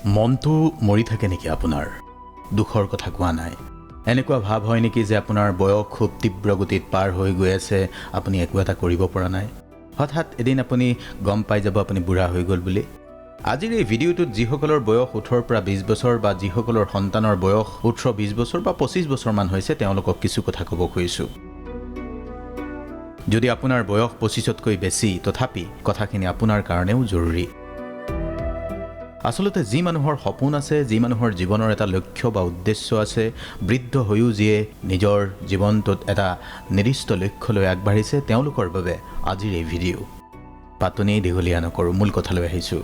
মনটো মৰি থাকে নেকি আপোনাৰ? দুখৰ কথা কোৱা নাই। এনেকুৱা ভাৱ হয় নেকি যে আপোনাৰ বয়স খুব তীব্ৰ গতিত পাৰ হৈ গৈ আছে, আপুনি একো এটা কৰিব পৰা নাই? হঠাৎ এদিন আপুনি গম পাই যাব আপুনি বুঢ়া হৈ গ'ল বুলি। আজিৰ এই ভিডিঅ'টোত যিসকলৰ বয়স 18ৰ পৰা 20 বছৰ বা যিসকলৰ সন্তানৰ বয়স 18-20 বছৰ বা 25 বছৰমান হৈছে, তেওঁলোকক কিছু কথা ক'ব খুজিছোঁ। যদি আপোনাৰ বয়স 25তকৈ বেছি, তথাপি কথাখিনি আপোনাৰ কাৰণেও জৰুৰী। আচলতে যি মানুহৰ সপোন আছে, যি মানুহৰ জীৱনৰ এটা লক্ষ্য বা উদ্দেশ্য আছে, বৃদ্ধ হৈও যিয়ে নিজৰ জীৱনটোত এটা নিৰ্দিষ্ট লক্ষ্য লৈ আগবাঢ়িছে, তেওঁলোকৰ বাবে আজিৰ এই ভিডিঅ'। পাতনি দীঘলীয়া নকৰোঁ, মূল কথালৈ আহিছোঁ।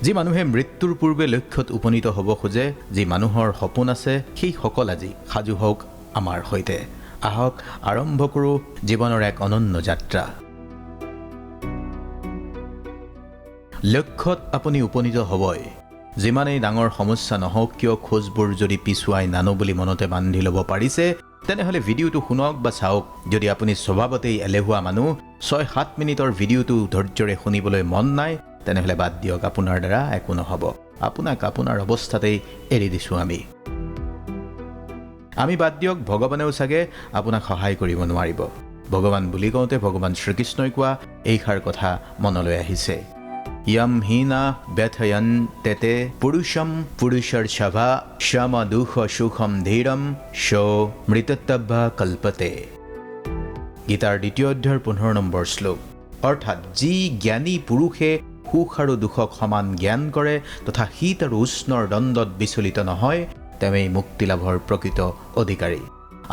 যি মানুহে মৃত্যুৰ পূৰ্বে লক্ষ্যত উপনীত হ'ব খোজে, যি মানুহৰ সপোন আছে, সেইসকল আজি সাজু হওক আমাৰ সৈতে। আহক আৰম্ভ কৰোঁ জীৱনৰ এক অনন্য যাত্ৰা। লক্ষ্যত আপুনি উপনীত হ'বই। যিমানেই ডাঙৰ সমস্যা নহওক কিয়, খোজবোৰ যদি পিছুৱাই নানো বুলি মনতে বান্ধি ল'ব পাৰিছে, তেনেহ'লে ভিডিঅ'টো শুনক বা চাওক। যদি আপুনি স্বভাৱতেই এলেহুৱা মানুহ, 6-7 মিনিটৰ ভিডিঅ'টো ধৈৰ্যৰে শুনিবলৈ মন নাই, তেনেহ'লে বাদ দিয়ক, আপোনাৰ দ্বাৰা একো নহ'ব। আপোনাক আপোনাৰ অৱস্থাতেই এৰি দিছোঁ আমি। আমি বাদ দিয়ক, ভগৱানেও চাগে আপোনাক সহায় কৰিব নোৱাৰিব। ভগৱান বুলি কওঁতে ভগৱান শ্ৰীকৃষ্ণই কোৱা এইষাৰ কথা মনলৈ আহিছে। য়ম হীনা ব্যথয়ন তেতে পুৰুষম পুৰুষৰ্ষভা শম দুখ সুখম ধীৰম শো মৃতত্তভ্য কল্পতে। গীতাৰ দ্বিতীয় অধ্যায়ৰ 15 নম্বৰ শ্লোক। অৰ্থাৎ যি জ্ঞানী পুৰুষে সুখ আৰু দুখক সমান জ্ঞান কৰে তথা শীত আৰু উষ্ণৰ দ্বন্দ্বত বিচলিত নহয়, তেওঁৱেই মুক্তি লাভৰ প্ৰকৃত অধিকাৰী।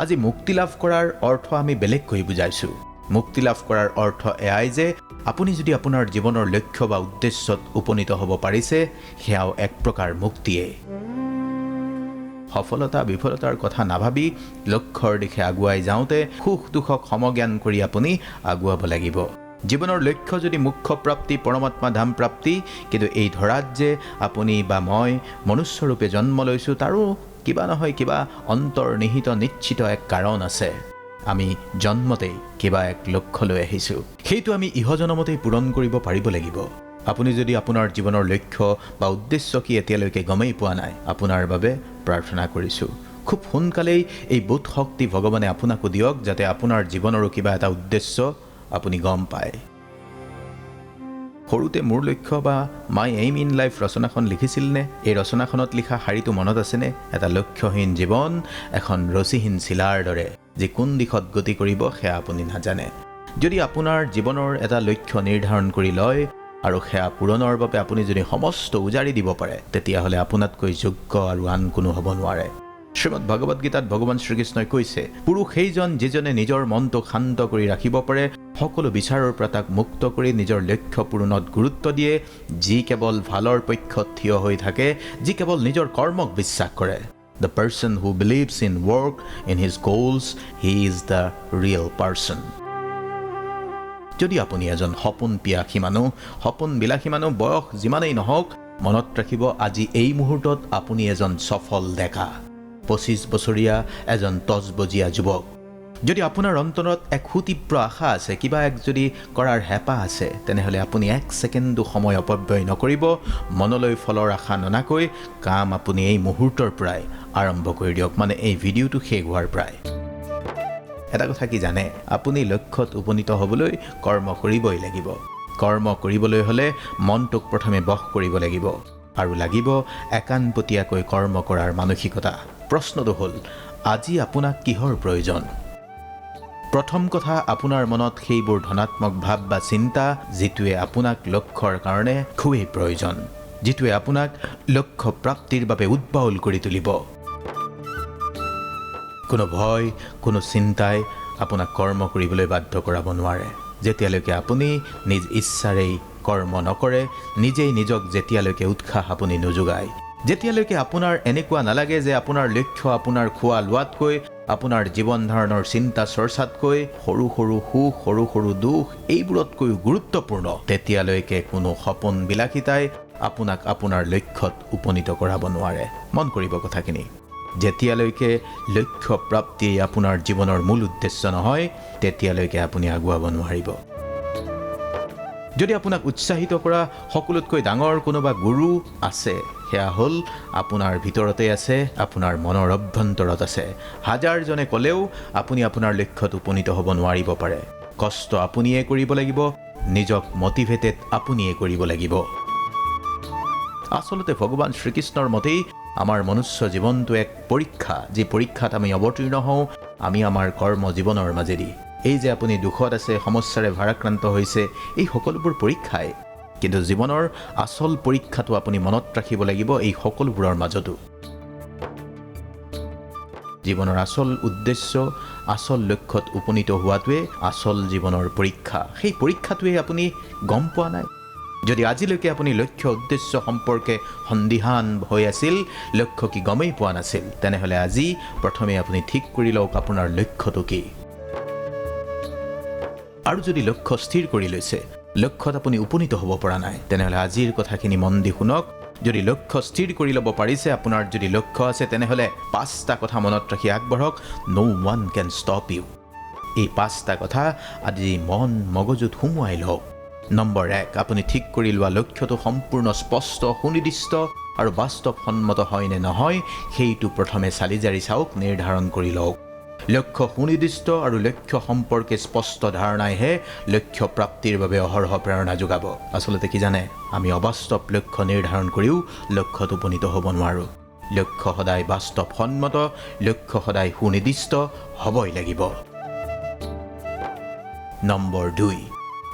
আজি মুক্তি লাভ কৰাৰ অৰ্থ আমি বেলেগকৈ বুজাইছোঁ। মুক্তি লাভ কৰাৰ অৰ্থ এয়াই যে আপুনি যদি আপোনাৰ জীৱনৰ লক্ষ্য বা উদ্দেশ্যত উপনীত হ'ব পাৰিছে, সেয়াও এক প্ৰকাৰ মুক্তিয়ে। সফলতা বিফলতাৰ কথা নাভাবি লক্ষ্যৰ দিশে আগুৱাই যাওঁতে সুখ দুখক সমজ্ঞান কৰি আপুনি আগুৱাব লাগিব। জীৱনৰ লক্ষ্য যদি মোক্ষ প্ৰাপ্তি, পৰমাত্মা ধাম প্ৰাপ্তি, কিন্তু এই ধৰাত যে আপুনি বা মই মনুষ্যৰূপে জন্ম লৈছোঁ, তাৰো কিবা নহয় কিবা অন্তৰ্নিহিত নিশ্চিত এক কাৰণ আছে। আমি জন্মতেই কিবা এক লক্ষ্য লৈ আহিছোঁ, সেইটো আমি ইহজনমতেই পূৰণ কৰিব পাৰিব লাগিব। আপুনি যদি আপোনাৰ জীৱনৰ লক্ষ্য বা উদ্দেশ্য কি এতিয়ালৈকে গমেই পোৱা নাই, আপোনাৰ বাবে প্ৰাৰ্থনা কৰিছোঁ, খুব সোনকালেই এই বোধ শক্তি ভগৱানে আপোনাকো দিয়ক, যাতে আপোনাৰ জীৱনৰো কিবা এটা উদ্দেশ্য আপুনি গম পায়। সৰুতে মোৰ লক্ষ্য বা মাই এইম ইন লাইফ ৰচনাখন লিখিছিলনে? এই ৰচনাখনত লিখা শাৰীটো মনত আছেনে? এটা লক্ষ্যহীন জীৱন এখন ৰছীহীন চিলাৰ দৰে, যি কোন দিশত গতি কৰিব সেয়া আপুনি নাজানে। যদি আপোনাৰ জীৱনৰ এটা লক্ষ্য নিৰ্ধাৰণ কৰি লয় আৰু সেয়া পূৰণৰ বাবে আপুনি যদি সমস্ত উজাৰি দিব পাৰে, তেতিয়াহ'লে আপোনাতকৈ যোগ্য আৰু আন কোনো হ'ব নোৱাৰে। শ্ৰীমদ্ ভগৱদ গীতাত ভগৱান শ্ৰীকৃষ্ণই কৈছে, পুৰুষ সেইজন যিজনে নিজৰ মনটোক শান্ত কৰি ৰাখিব পাৰে, সকলো বিচাৰৰ পৰা তাক মুক্ত কৰি নিজৰ লক্ষ্য পূৰণত গুৰুত্ব দিয়ে, যি কেৱল ভালৰ পক্ষত থিয় হৈ থাকে, যি কেৱল নিজৰ কৰ্মক বিশ্বাস কৰে। The person who believes in work, in his goals, he is the real person. যদি আপুনি এজন সপোন পিয়াসী মানুহ, সপোন বিলাসী মানুহ, বয়স যিমানেই নহওক, মনত ৰাখিব আজি এই মুহূৰ্তত আপুনি এজন সফল ডেকা, 25 বছৰীয়া এজন তজবজীয়া যুৱক। যদি আপোনাৰ অন্তৰত এক সুতীব্ৰ আশা আছে, কিবা এক যদি কৰাৰ হেঁপাহ আছে, তেনেহ'লে আপুনি এক ছেকেণ্ডো সময় অপব্যয় নকৰিব। মনলৈ ফলৰ আশা ননাকৈ কাম আপুনি এই মুহূৰ্তৰ পৰাই আৰম্ভ কৰি দিয়ক, মানে এই ভিডিঅ'টো শেষ হোৱাৰ পৰাই। এটা কথা কি জানে, আপুনি লক্ষ্যত উপনীত হ'বলৈ কৰ্ম কৰিবই লাগিব। কৰ্ম কৰিবলৈ হ'লে মনটোক প্ৰথমে বশ কৰিব লাগিব আৰু লাগিব একাণপতীয়াকৈ কৰ্ম কৰাৰ মানসিকতা। প্ৰশ্নটো হ'ল, আজি আপোনাক কিহৰ প্ৰয়োজন? প্ৰথম কথা, আপোনাৰ মনত সেইবোৰ ধনাত্মক ভাৱ বা চিন্তা যিটোৱে আপোনাক লক্ষ্যৰ কাৰণে খুবেই প্ৰয়োজন, যিটোৱে আপোনাক লক্ষ্য প্ৰাপ্তিৰ বাবে উদ্বাউল কৰি তুলিব। কোনো ভয়, কোনো চিন্তাই আপোনাক কৰ্ম কৰিবলৈ বাধ্য কৰাব নোৱাৰে। যেতিয়ালৈকে আপুনি নিজ ইচ্ছাৰেই কৰ্ম নকৰে, নিজেই নিজক যেতিয়ালৈকে উৎসাহ আপুনি নোযোগায়, যেতিয়ালৈকে আপোনাৰ এনেকুৱা নালাগে যে আপোনাৰ লক্ষ্য আপোনাৰ খোৱা লোৱাতকৈ, আপোনাৰ জীৱন ধাৰণৰ চিন্তা চৰ্চাতকৈ সৰু সৰু সুখ, সৰু সৰু দুখ এইবোৰতকৈও গুৰুত্বপূৰ্ণ, তেতিয়ালৈকে কোনো সপোন বিলাসিতাই আপোনাক আপোনাৰ লক্ষ্যত উপনীত কৰাব নোৱাৰে। মন কৰিব কথাখিনি, যেতিয়ালৈকে লক্ষ্য প্ৰাপ্তিয়েই আপোনাৰ জীৱনৰ মূল উদ্দেশ্য নহয়, তেতিয়ালৈকে আপুনি আগুৱাব নোৱাৰিব। যদি আপোনাক উৎসাহিত কৰা সকলোতকৈ ডাঙৰ কোনোবা গুৰু আছে, সেয়া হ'ল আপোনাৰ ভিতৰতে আছে, আপোনাৰ মনৰ অভ্যন্তৰত আছে। হাজাৰজনে ক'লেও আপুনি আপোনাৰ লক্ষ্যত উপনীত হ'ব নোৱাৰিব পাৰে। কষ্ট আপুনিয়ে কৰিব লাগিব, নিজক মটিভেটেড আপুনিয়ে কৰিব লাগিব। আচলতে ভগৱান শ্ৰীকৃষ্ণৰ মতেই আমাৰ মনুষ্য জীৱনটো এক পৰীক্ষা, যি পৰীক্ষাত আমি অৱতীৰ্ণ হওঁ আমি আমাৰ কৰ্ম জীৱনৰ মাজেদি। এই যে আপুনি দুখত আছে, সমস্যাৰে ভাৰাক্ৰান্ত হৈছে, এই সকলোবোৰ পৰীক্ষাই। কিন্তু জীৱনৰ আচল পৰীক্ষাটো আপুনি মনত ৰাখিব লাগিব এই সকলোবোৰৰ মাজতো। জীৱনৰ আচল উদ্দেশ্য, আচল লক্ষ্যত উপনীত হোৱাটোৱে আচল জীৱনৰ পৰীক্ষা। সেই পৰীক্ষাটোৱে আপুনি গম পোৱা নাই। যদি আজিলৈকে আপুনি লক্ষ্য উদ্দেশ্য সম্পৰ্কে সন্দিহান হৈ আছিল, লক্ষ্য কি গমেই পোৱা নাছিল, তেনেহ'লে আজি প্ৰথমে আপুনি ঠিক কৰি লওক আপোনাৰ লক্ষ্যটো কি। আৰু যদি লক্ষ্য স্থিৰ কৰি লৈছে, লক্ষ্যত আপুনি উপনীত হ'ব পৰা নাই, তেনেহ'লে আজিৰ কথাখিনি মন দি শুনক। যদি লক্ষ্য স্থিৰ কৰি ল'ব পাৰিছে, আপোনাৰ যদি লক্ষ্য আছে, তেনেহ'লে 5টা কথা মনত ৰাখি আগবাঢ়ক। No one can stop you. এই 5টা কথা আজি মন মগজুত সুমুৱাই লওক। নম্বৰ 1, আপুনি ঠিক কৰি লোৱা লক্ষ্যটো সম্পূৰ্ণ স্পষ্ট, সুনিৰ্দিষ্ট আৰু বাস্তৱসন্মত হয় নে নহয় সেইটো প্ৰথমে চালি জাৰি চাওক, নিৰ্ধাৰণ কৰি লওক। লক্ষ্য সুনিৰ্দিষ্ট আৰু লক্ষ্য সম্পৰ্কে স্পষ্ট ধাৰণাইহে লক্ষ্য প্ৰাপ্তিৰ বাবে অহৰহ প্ৰেৰণা যোগাব। আচলতে কি জানে, আমি অবাস্তৱ লক্ষ্য নিৰ্ধাৰণ কৰিও লক্ষ্যত উপনীত হ'ব নোৱাৰোঁ। লক্ষ্য সদায় বাস্তৱসন্মত, লক্ষ্য সদায় সুনিৰ্দিষ্ট হ'বই লাগিব। নম্বৰ 2,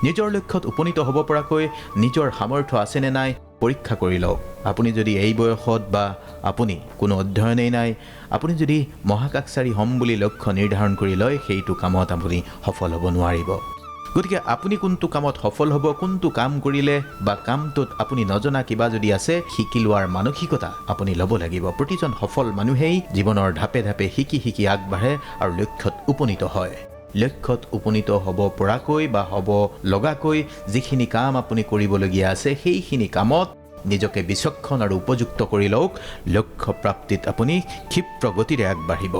নিজৰ লক্ষ্যত উপনীত হ'ব পৰাকৈ নিজৰ সামৰ্থ্য আছেনে নাই পৰীক্ষা কৰি লওক। আপুনি যদি এই বয়সত বা আপুনি কোনো অধ্যয়নেই নাই, আপুনি যদি মহাকাশচাৰী হ'ম বুলি লক্ষ্য নিৰ্ধাৰণ কৰি লয়, সেইটো কামত আপুনি সফল হ'ব নোৱাৰিব। গতিকে আপুনি কোনটো কামত সফল হ'ব, কোনটো কাম কৰিলে বা কামটোত আপুনি নজনা কিবা যদি আছে, শিকি লোৱাৰ মানসিকতা আপুনি ল'ব লাগিব। প্ৰতিজন সফল মানুহেই জীৱনৰ ধাপে ধাপে শিকি শিকি আগবাঢ়ে আৰু লক্ষ্যত উপনীত হয়। লক্ষ্যত উপনীত হ'ব পৰাকৈ বা হ'ব লগাকৈ যিখিনি কাম আপুনি কৰিবলগীয়া আছে, সেইখিনি কামত নিজকে বিচক্ষণ আৰু উপযুক্ত কৰি লওক। লক্ষ্য প্ৰাপ্তিত আপুনি ক্ষিপ্ৰ গতিৰে আগবাঢ়িব।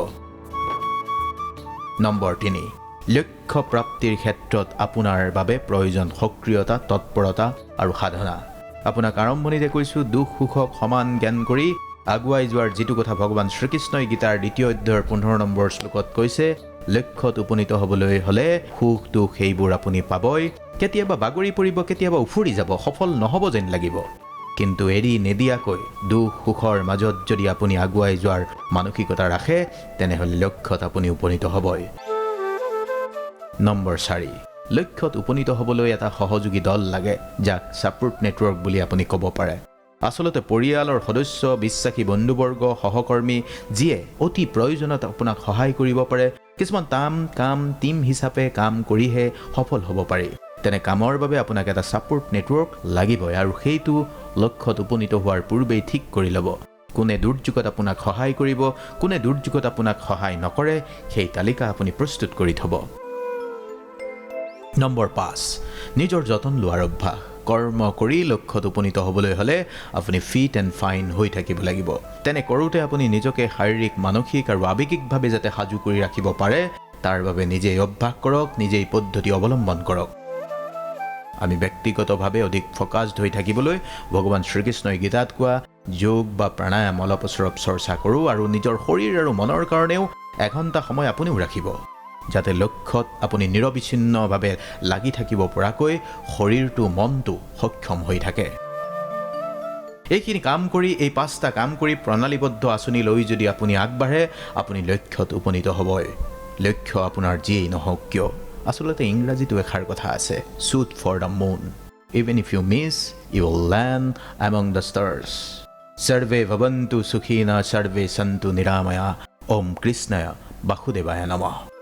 নম্বৰ 3, লক্ষ্য প্ৰাপ্তিৰ ক্ষেত্ৰত আপোনাৰ বাবে প্ৰয়োজন সক্ৰিয়তা, তৎপৰতা আৰু সাধনা। আপোনাক আৰম্ভণিতে কৈছোঁ, দুখ সুখক সমান জ্ঞান কৰি আগুৱাই যোৱাৰ যিটো কথা ভগৱান শ্ৰীকৃষ্ণই গীতাৰ 2 অধ্যায়ৰ 15 নম্বৰ শ্লোকত কৈছে, লক্ষ্যত উপনীত হ'বলৈ হ'লে সুখ দুখ সেইবোৰ আপুনি পাবই। কেতিয়াবা বাগৰি পৰিব, কেতিয়াবা উফৰি যাব, সফল নহ'ব যেন লাগিব, কিন্তু এৰি নিদিয়াকৈ দুখ সুখৰ মাজত যদি আপুনি আগুৱাই যোৱাৰ মানসিকতা ৰাখে, তেনেহ'লে লক্ষ্যত আপুনি উপনীত হ'বই। নম্বৰ 4, লক্ষ্যত উপনীত হ'বলৈ এটা সহযোগী দল লাগে, যাক ছাপোৰ্ট নেটৱৰ্ক বুলি আপুনি ক'ব পাৰে। আচলতে পৰিয়ালৰ সদস্য, বিশ্বাসী বন্ধুবৰ্গ, সহকৰ্মী, যিয়ে অতি প্ৰয়োজনত আপোনাক সহায় কৰিব পাৰে। কিছুমান টাম কাম টীম হিচাপে কাম কৰিহে সফল হ'ব পাৰি। তেনে কামৰ বাবে আপোনাক এটা ছাপোৰ্ট নেটৱৰ্ক লাগিবই, আৰু সেইটো লক্ষ্যত উপনীত হোৱাৰ পূৰ্বেই ঠিক কৰি ল'ব। কোনে দুৰ্যোগত আপোনাক সহায় কৰিব, কোনে দুৰ্যোগত আপোনাক সহায় নকৰে, সেই তালিকা আপুনি প্ৰস্তুত কৰি থ'ব। নম্বৰ 5, নিজৰ যতন লোৱাৰ অভ্যাস। কৰ্ম কৰি লক্ষ্যত উপনীত হ'বলৈ হ'লে আপুনি ফিট এণ্ড ফাইন হৈ থাকিব লাগিব। তেনে কৰোঁতে আপুনি নিজকে শাৰীৰিক, মানসিক আৰু আৱেগিকভাৱে যাতে সাজু কৰি ৰাখিব পাৰে, তাৰ বাবে নিজেই অভ্যাস কৰক, নিজেই পদ্ধতি অৱলম্বন কৰক। আমি ব্যক্তিগতভাৱে অধিক ফ'কাছড হৈ থাকিবলৈ ভগৱান শ্ৰীকৃষ্ণই গীতাত কোৱা যোগ বা প্ৰাণায়াম অলপ অচৰপ চৰ্চা কৰোঁ, আৰু নিজৰ শৰীৰ আৰু মনৰ কাৰণেও এঘণ্টা সময় আপুনিও ৰাখিব, যাতে লক্ষ্যত আপুনি নিৰবিচ্ছিন্নভাৱে লাগি থাকিব পৰাকৈ শৰীৰটো, মনটো সক্ষম হৈ থাকে। এইখিনি কাম কৰি, এই 5টা কাম কৰি প্ৰণালীবদ্ধ আঁচনি লৈ যদি আপুনি আগবাঢ়ে, আপুনি লক্ষ্যত উপনীত হ'বই। লক্ষ্য আপোনাৰ যিয়েই নহওক কিয়। আচলতে ইংৰাজীতো এষাৰ কথা আছে, shoot for the moon, even if you miss, you will land among the stars. সৰ্বে ভৱন্তু সুখিনঃ, সৰ্বে Santu নিৰাময়া। ওম কৃষ্ণায় বাসুদেৱায় নমঃ।